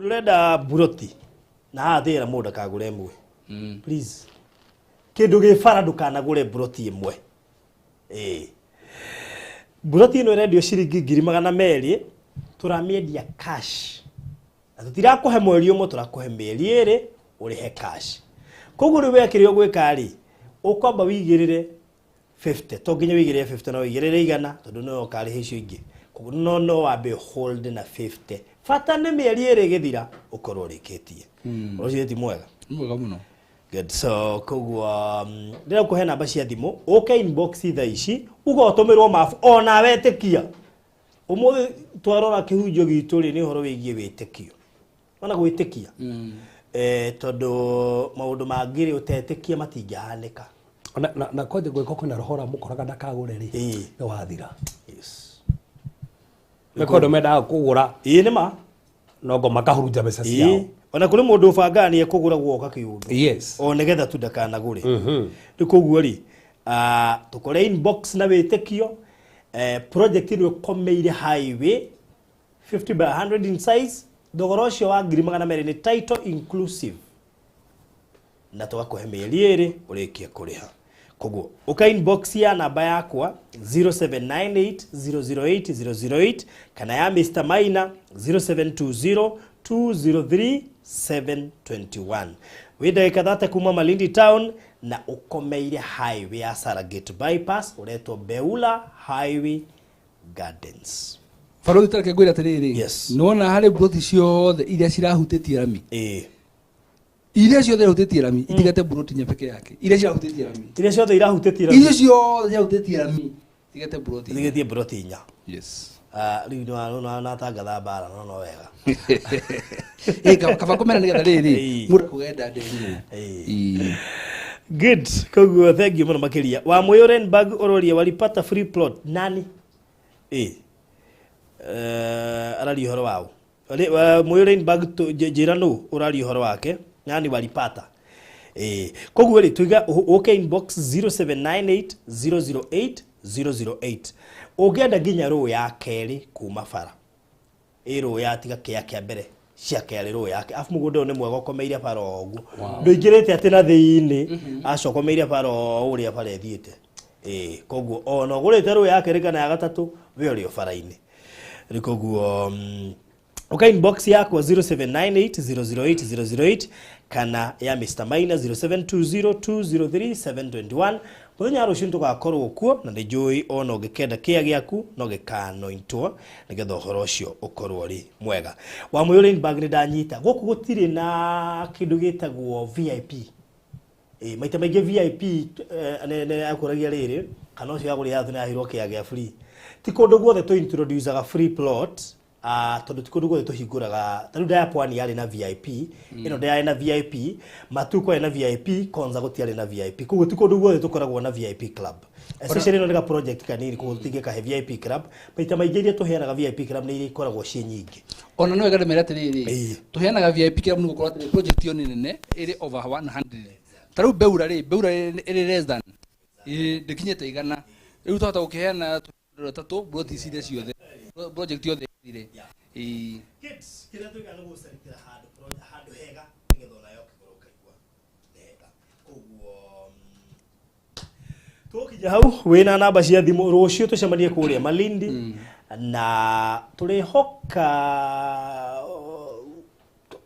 Mũndũ ũrenda mburoti na haha tĩra mũndũ ndakagũre ĩmwe. Please. Kĩndũ gĩ bara ndũkanagũre mburoti ĩmwe. Ĩĩ. Mburoti ĩno ĩrendio ciringi 200,000, tũramĩendia cash. Na tũtirakũhe mweri ũmwe, tũrakũhe mĩeri 2 ũrĩhe cash. Koguo rĩu we kĩrĩa ũgwĩka rĩ, ũkwamba wĩigĩrĩre 50, to nginya wĩigĩrĩre 50, no wĩigĩrĩre 100 tondũ no ũkarĩha icio ingĩ. Koguo no wambe hold na 50. Bata nĩ mĩeri 2 ĩgĩthira ũkorwo ũrĩkĩtie. Ũcio ti mwega. Nĩ mwega mũno. Good. So koguo ndĩrenda kũhe namba cia thimũ ũke inbox thaa ici uga ũtũmĩrwo mabu ona wetĩkia. Ũmũthĩ twarora kĩhunjio gitũ rĩ nĩ ũhoro wĩgiĩ wĩtĩkio. Ona gwĩtĩkia. Tondũ maũndũ mangĩ rĩ ũtetĩkia matingĩhanĩka. Na kwanja gwĩka kwĩna roho ũramũkoraga ndakagũre rĩ, nĩ wathira. Yes. Nĩ kwendwo mendaga kũgũra. Ĩĩ nĩ ma. Nongo makahurunja mbeca ciao. Ona kũrĩ mũndũ ũbangaga nĩ ekũgũra guoka kĩũndũ. Yes. O nĩgetha tu ndakanagũre. Rĩu koguo rĩ, tũkore inbox na wĩtĩkio, project ĩno ĩkomeire highway 50 by 100 in size, thogora ũcio wa 200,000 nĩ title inclusive. Na tũgakũhe mĩeri 2 ũrĩkie kũrĩha. Koguo ũka inbox ya namba yakwa 0798 008 008 kana ya Mr Maina 0720 203 721. Wĩ ndagĩka 30 kuma Malindi Town na ũkomeire highway ya Saragate Bypass ũretwo Beula Highway Gardens. Barothi tareke ngwĩre atĩrĩrĩ. Yes. Nĩwona harĩ mburoti ciothe iria cirahutĩtie rami. Ĩĩ. Iria ciothe irahutĩtie rami itigate mburoti inya peke yake. Iria cirahutĩtie rami. Iria ciothe irahutĩtie rami. Iria ciothe cirahutĩtie rami itigate mburoti inya. Itigatie mburoti inya. Yes. Rĩu nĩ natangatha mbara no wega. Kaba kũmera nĩgetha rĩrĩ Ĩĩ. mũndũ kũgenda nderirwo. Ĩĩ. Ĩĩ. Good. Koguo thank you mũno makĩria. Wa Moyo Renbag ũroria walipata free plot nani? Ĩĩ. Araria ũhoro wao. Moyo Renbag njĩra nũ ũraria ũhoro wake? Nani walipata? Ĩĩ. Koguo rĩ tuiga ũke inbox 0798 008 008. Ũngĩenda nginya rũũ ya kerĩ kuma bara. Ĩ rũũ ya tiga kĩa kĩa mbere cia kerĩ rũũ yake. Afu mũgũnda ũyũ nĩ mwega ũkomeire bara o ũguo. Ndũingĩrĩte atĩ na thĩinĩ, aca ũkomeire bara o ũrĩa bara ĩthiĩte. Ĩĩ, koguo ona ũgũrĩte rũũ ya kerĩ kana ya gatatũ, we ũrĩ o bara-inĩ. Rĩu koguo ũka inbox yakwa 0798 008 008 kana ya Mr Maina 0720 203 721. Mũthenya wa rũciũ nĩtũgakorwo kuo na nĩ njũĩ ona ũngĩkenda kĩa gĩaku no gĩkanointwo nĩgetha ũhoro ũcio ũkorwo ũrĩ mwega. Wa Moyo Rainbag nĩ ndanyita gũkũ gũtirĩ na kĩndũ gĩtagwo VIP. Ĩĩ, maita maingĩ VIP nĩ akũragia rĩrĩ kana ũcio agũrĩra atĩ nĩ aheirwo kĩa gĩa free. Ti kũndũ guothe tũ introduce-aga free plot, tondũ ti kũndũ guothe tũhingũraga. Ta rĩu Ndaya Pwani yarĩ na VIP, ĩno ndĩarĩ na VIP, Matu kwarĩ na VIP, Konza gũtiarĩ na VIP. Koguo ti kũndũ guothe tũkoragwo na VIP club. Especially ĩno nĩ ga project kanini, koguo tũtingĩkahe VIP club. Maita maingĩ iria tũheanaga VIP club nĩ iria ikoragwo ciĩ nyingĩ. Ona no wega ndĩmere atĩrĩrĩ, Ĩĩ. tũheanaga VIP club nĩ gũkorwo atĩrĩ project ĩyo nĩ nene, ĩrĩ over 100. Ta rĩu Beura rĩ, Beura ĩrĩ less than, ĩĩ, ndĩkinyĩte 100. Rĩu twahota gũkĩheana tũtatũ mburoti ici iria ciothe, project yothe ĩthire. Ĩĩ. Kids, kĩrĩa twĩkaga nĩ gũcerithĩra handũ hega nĩgetha onawe ũkĩgũra ũkaigua nĩ hega. Koguo, tũgũkinya hau wĩna namba cia thimũ rũciũ tũcemanie kũrĩa Malindi na tũrĩhoka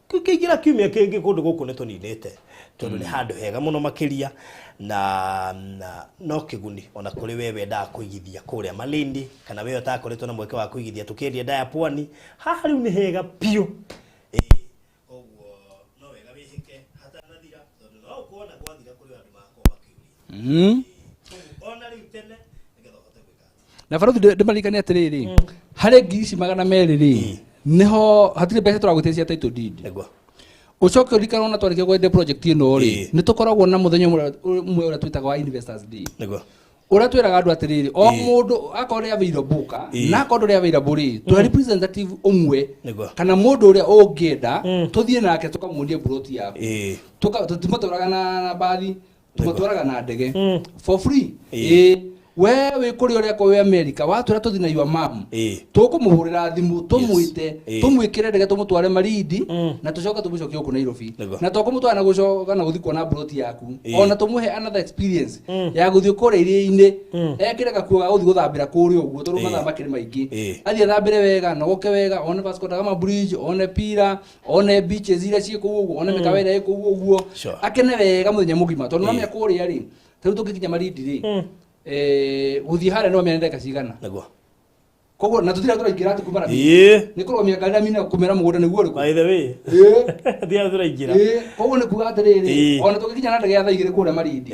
kĩingĩra kiumia kĩngĩ kũndũ gũkũ nĩ tũninĩte tondũ nĩ handũ hega mũno makĩria na no kĩguni ona kũrĩ we wendaga kũigithia kũrĩa Malindi kana we ũtakoretwo na mweke wa kũigithia tũkĩendia Ndaya Pwani haha rĩu nĩ hega biũ. Ĩĩ, koguo no wega wĩhĩke hatanathira tondũ no ũkuona gwathira kũrĩ andũ magakorwo makĩũria. Koguo ona rĩu tene nĩgetha ũhote gwĩka atĩa. Na barothi ndĩmaririkane atĩrĩrĩ, harĩ ngiri ici 200 rĩ, nĩho hatirĩ mbeca tũragwĩtia cia title deed. Nĩguo. Ũcoke ũririkane ona twarĩkia kwendia project ĩno rĩ, Ĩĩ. nĩ tũkoragwo na mũthenya ũmwe ũrĩa twĩtaga wa Investors Day. Nĩguo. Ũrĩa twĩraga andũ atĩrĩrĩ, o Ĩĩ. mũndũ akorwo nĩ available ka, Ĩĩ. na akorwo ndũrĩ available rĩ, tũhe representative ũmwe Nĩguo. kana mũndũ ũrĩa ũngĩenda tũthiĩ nake tũkamuonie mburoti yaku. Ĩĩ. Tũtimũtwaraga na mbathi, tũmũtwaraga na ndege for free. Ĩĩ. Ĩĩ. We wĩ kũrĩa ũrĩa wĩ America watwĩra tũthiĩ na your mom, tũkũmũhũrĩra thimũ, tũmwĩte, tũmwĩkĩre ndege, tũmũtware Malindi na tũcoke tũmũcokie gũkũ Nairobi. Na to kũmũtwara na gũcoka na gũthiĩ kuona plot yaku, ona tũmũhe another experience ya gũthiĩ kũrĩa iria-inĩ, ekĩre gakuo ga gũthiĩ gũthambĩra kũrĩa ũguo, tondũ mathaa makĩrĩ maingĩ. Athiĩ athambĩre wega, nogoke wega, one Vasco da Gama Bridge, one Pira, one beaches iria ciĩ kũu ũguo, one mĩkawa ĩrĩa ĩ kũu ũguo. Akene wega mũthenya mũgima, tondũ nĩwamenya kũrĩa rĩ, ta rĩu tũngĩkinya Malindi rĩ, gũthiĩ harĩa nĩwamenya nĩ ndagĩka cigana. Koguo na tũtira tũraingĩra atĩ kuma nĩ kũrũgamia ngari na mina kũmĩra mũgũnda nĩguo ũrĩkũ. By the way, thia tũraingĩra. Koguo nĩ kuga atĩrĩrĩ, ona tũngĩkinya na ndege ya thaa 2 kũrĩa Malindi,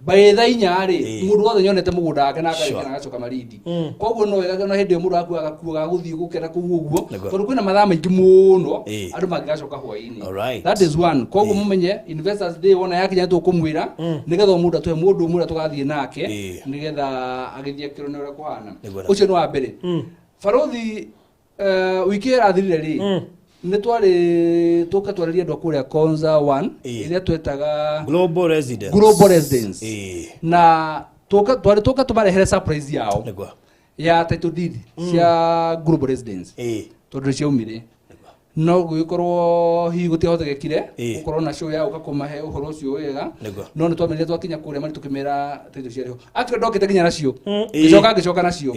by thaa 4 rĩ, mũndũ wothe nyonete mũgũnda wake na akarĩkia na agacoka Malindi. Koguo no wega na hĩndĩ ĩyo mũndũ akuaga gakuo ga gũthiĩ gũkena kũu ũguo, tondũ kwĩna mathaa maingĩ mũno andũ mangĩgacoka hwaĩ-inĩ. That is one. Koguo mũmenye Investors Day wona yakinya tũkũmwĩra, nĩgetha o mũndũ atũhe mũndũ ũmwe ũrĩa tũgathiĩ nake, nĩgetha agĩthiĩ akĩrone ũrĩa kũhana. Ũcio nĩ wa mbere. Barothi, wiki ĩyo ĩrathirire rĩ, nĩ twarĩ tũke twarĩrie andũ a kũrĩa Konza 1, ĩrĩa twetaga Global Residence. Global Residence. Na twarĩ tũke tũmarehere surprise yao ya title deed cia Global Residence, tondũ ciaumire, no gũgĩkorwo hihi gũtiahotekekire gũkorwo na show ya gũka kũmahe ũhoro ũcio wega. No nĩ twamerire twakinya kũrĩa marĩ tũkĩmera title ciarĩ ho. Actually ndokĩte nginya nacio, ngĩcoka ngĩcoka nacio,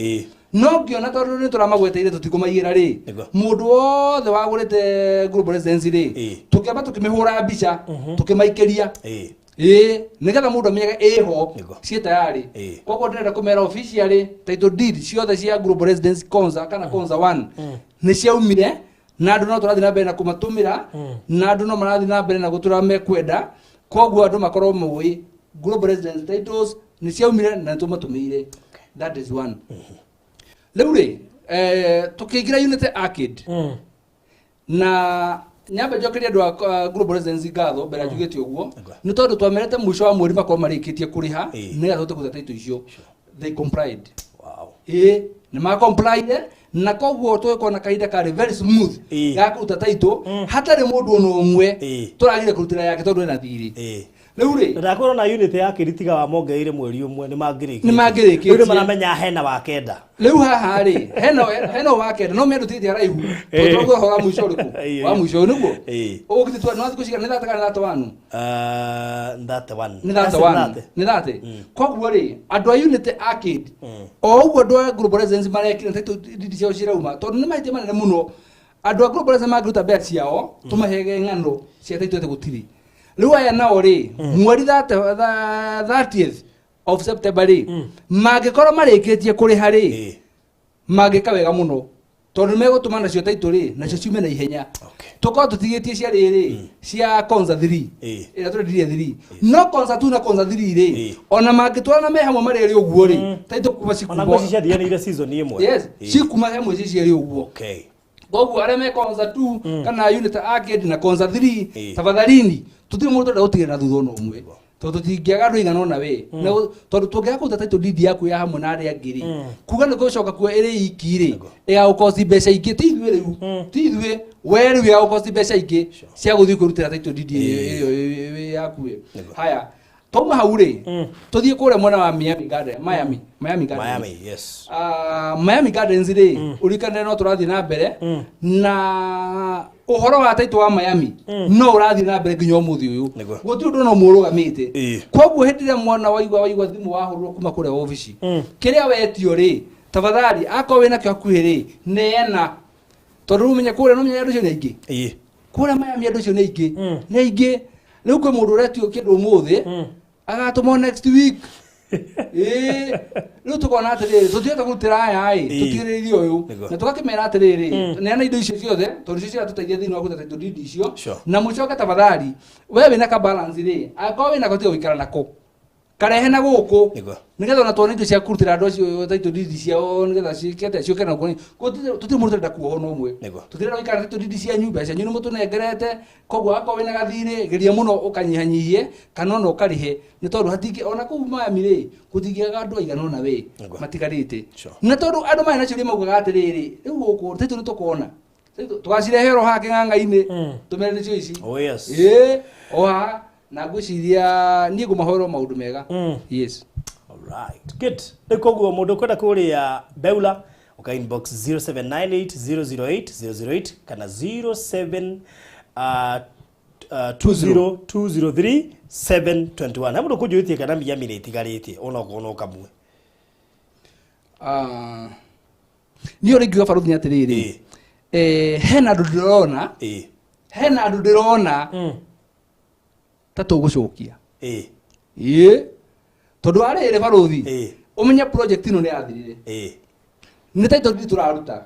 no ngĩona tondũ nĩ tũramagweteire tũtikũmaigĩra rĩ, mũndũ wothe wagũrĩte Global Residence rĩ, tũkĩamba tũkĩmĩhũra mbica, tũkĩmaikĩria, nĩgetha mũndũ amenyage ĩho, ciĩ tayari. Koguo ndĩrenda kũmera officially title deed ciothe cia Global Residence Konza kana Konza 1 nĩ ciaumire, na andũ no tũrathiĩ na mbere na kũmatũmĩra, na andũ no marathiĩ na mbere na gũtũra mekwenda. Koguo andũ makorwo moĩ Global Residence titles nĩ ciaumire na nĩ tũmatũmĩire. That is one. Rĩu rĩ, tũkĩingĩra Unity Arcade, na nyambe njokerie andũ a Global Residence ngatho mbere ya njugĩte ũguo, nĩ tondũ twamerete mũico wa mweri makorwo marĩkĩtie kũrĩha, nĩgetha tũhote kũruta title icio. They complied. Ĩĩ, nĩ ma complied, na koguo tũgĩkorwo na kahinda karĩ very smooth ga kũruta title, hatarĩ mũndũ ona ũmwe tũragire kũrutĩra yake tondũ ena thirĩ. Rĩu rĩ, Ndakwĩrwo na unit ya kĩritiga wa mongereire mweri ũmwe nĩ mangĩrĩkĩtie. Nĩ mangĩrĩkĩtie. Rĩu nĩ maramenya hena wa kenda. Rĩu haha rĩ, hena wa kenda, no mĩandũ tigĩte haraihu, tondũ tũraigua ũhoro wa mũico ũrĩkũ? Wa mũico ũyũ nĩguo ũgĩtĩ twa no thikũ cigana? Nĩ 30 kana 31? 31. Nĩ 31, nĩ 30. Koguo rĩ, andũ a Unity Arcade, o ũguo andũ a Global Residence marekire title deed ciao cirauma, tondũ nĩ mahĩtia manene mũno andũ a Global Residence mangĩruta mbeca ciao tũmahege ng'ano cia title atĩ gũtirĩ. Rĩu aya nao rĩ, mweri 30th of September rĩ, mangĩkorwo marĩkĩtie kũrĩha rĩ, mangĩka wega mũno, tondũ megũtũma nacio title rĩ, nacio ciume na ihenya. Tũkorwo tũtigĩtie cia rĩrĩ cia Konza 3, ĩrĩa tũrendirie 3, no Konza 2 na Konza 3 rĩ, ona mangĩtwarana me hamwe marĩ erĩ ũguo rĩ, title kuma Ona cikuma ngweci ciathianĩire season ĩmwe. Yes, cikuma hamwe ci cierĩ ũguo. Koguo arĩa me Konza 2 kana Unity Arcade na Konza 3, tafadhalini, tũtirĩ mũndũ tũrenda gũtigĩra na thutha ona ũmwe, tondũ tũtingĩaga andũ aigana ũna we. Na tondũ tũngĩaga kũruta title deed yaku ya hamwe na arĩa angĩ rĩ, kuga nĩ gũcoka kuo ĩrĩ iki rĩ, ĩgagũkosti mbeca ingĩ. Ti ithuĩ rĩu, ti ithuĩ we rĩu, ĩgagũkosti mbeca ingĩ cia gũthiĩ kwĩrutĩra title deed ĩyo ĩ yaku ĩ. Haya, twauma hau rĩ, tũthiĩ kũrĩa mwena wa Miami Garden, Miami Gardens. Miami, yes. Miami Gardens rĩ, ũrikane no tũrathiĩ na mbere na ũhoro wa title wa Miami, no ũrathiĩ na mbere nginya ũmũthĩ ũyũ. Gũtirĩ ũndũ no mũrũgamĩte. Koguo hĩndĩ ĩrĩa mwana waigua thimũ wahũrwo kuma kũrĩa obici, kĩrĩa wetio rĩ, tafadhali akorwo wĩnakĩo hakuhĩ rĩ, neana, tondũ rĩu ũmenye kũrĩa no menye andũ acio nĩ aingĩ. Kũrĩa Miami andũ acio nĩ aingĩ, nĩ aingĩ. Rĩu kwĩ mũndũ ũretio kĩndũ ũmũthĩ, agatũmwo next week. Ĩĩ, rĩu tũkona atĩrĩrĩ, tũtihota kũrutĩra aya ĩ, tũtigĩrĩrie ũyũ, na tũgakĩmera atĩrĩrĩ, neana indo icio ciothe, tondũ icio ciratũteithia thĩinĩ wa kũruta title deed icio. Na mũcoke tafadhali, we wĩna ka balance rĩ, angĩkorwo wĩnako, tiga gũikara nako, karehe na gũkũ, nĩgetha ona tuone indo cia kũrutĩra andũ acio title deed ciao, nĩgetha ciĩke atĩa, ciũke na gũkũ. Tũtirĩ mũndũ tũrenda kuohwo na ũmwe. Tũtirenda gũikara na title deed cianyu, mbeca cianyu nĩ mũtũnengerete. Koguo akorwo wĩna gathirĩ, geria mũno ũkanyihanyihie kana ona ũkarĩhe, nĩ tondũ hatingĩ ona kũu Miami rĩ, gũtingĩaga andũ aigana ũna we matigarĩte. Na tondũ andũ marĩ nacio rĩ, maugaga atĩrĩrĩ, rĩu gũkũ title nĩ tũkona, tũgacirehe oro haha kĩng'ang'a-inĩ, tũmere nĩcio ici. Oh yes. Ĩĩ, o haha, na ngwĩciria niĩ ngũmahoera maũndũ mega. Yes. Alright. Good. Rĩu koguo mũndũ ũkwenda kũrĩa Beula ũka inbox 0798 008 008 kana 07 20 203 721. Na mũndũ kũnjũrĩtie kana Miami nĩ ĩtigarĩtie onokorwo no kamwe. Ah, niĩ ũrĩa ingiuga baruthi nĩ atĩrĩrĩ, Ĩĩ. Hena andũ ndĩrona, hena andũ ndĩrona ta tũgũcokia. Ĩĩ, tondũ warĩrĩ baruthi, ũmenye project ĩno nĩ yathirire, nĩ title deed tũraruta.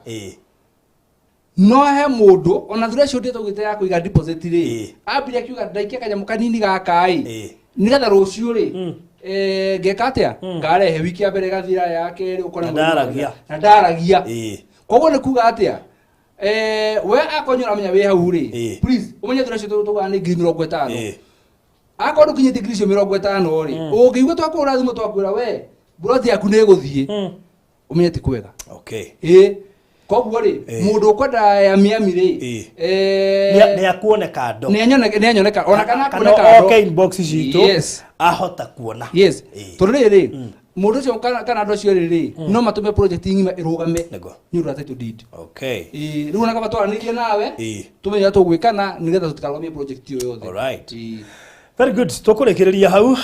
No he mũndũ ona threshold ĩtũgĩte ya kũiga deposit rĩ, ambire akiuga ndaikia kanyamũ kanini gaka ĩ, nĩgetha rũciũ rĩ, ngeka atĩa, ngarehe wiki ya mbere ĩgathira, ya kerĩ ũkore Na ndaragia. Na ndaragia. Koguo nĩ kuga atĩa, we akorwo nĩ ũramenya wĩ hau rĩ, please ũmenye threshold tũgaga nĩ 50,000. Akorwo ndũkinyĩtie ngiri icio 50 rĩ, ũngĩigua twakũhũra thimũ twakwĩra we buroti yaku nĩ ĩgũthiĩ, ũmenye ti kwega. Ĩĩ, koguo rĩ, mũndũ ũkwenda ya Miami rĩ, Nĩ akuoneka ndo. Nĩ anyoneka ona kana kana akuoneka ndo. oke inbox citũ, ahota kuona. Yes, tondũ rĩrĩ, mũndũ ũcio kana andũ acio rĩ, no matũme project ng'ima ĩrũgame nĩ ũndũ wa title deed. Ĩĩ, rĩu ona kaba twaranĩrie nawe, tũmenye ũrĩa tũgwĩkana nĩgetha tũtikarũgamie project ĩyo yothe. Alright. Ĩĩ. Very good. Tũkũrĩkĩrĩria hau.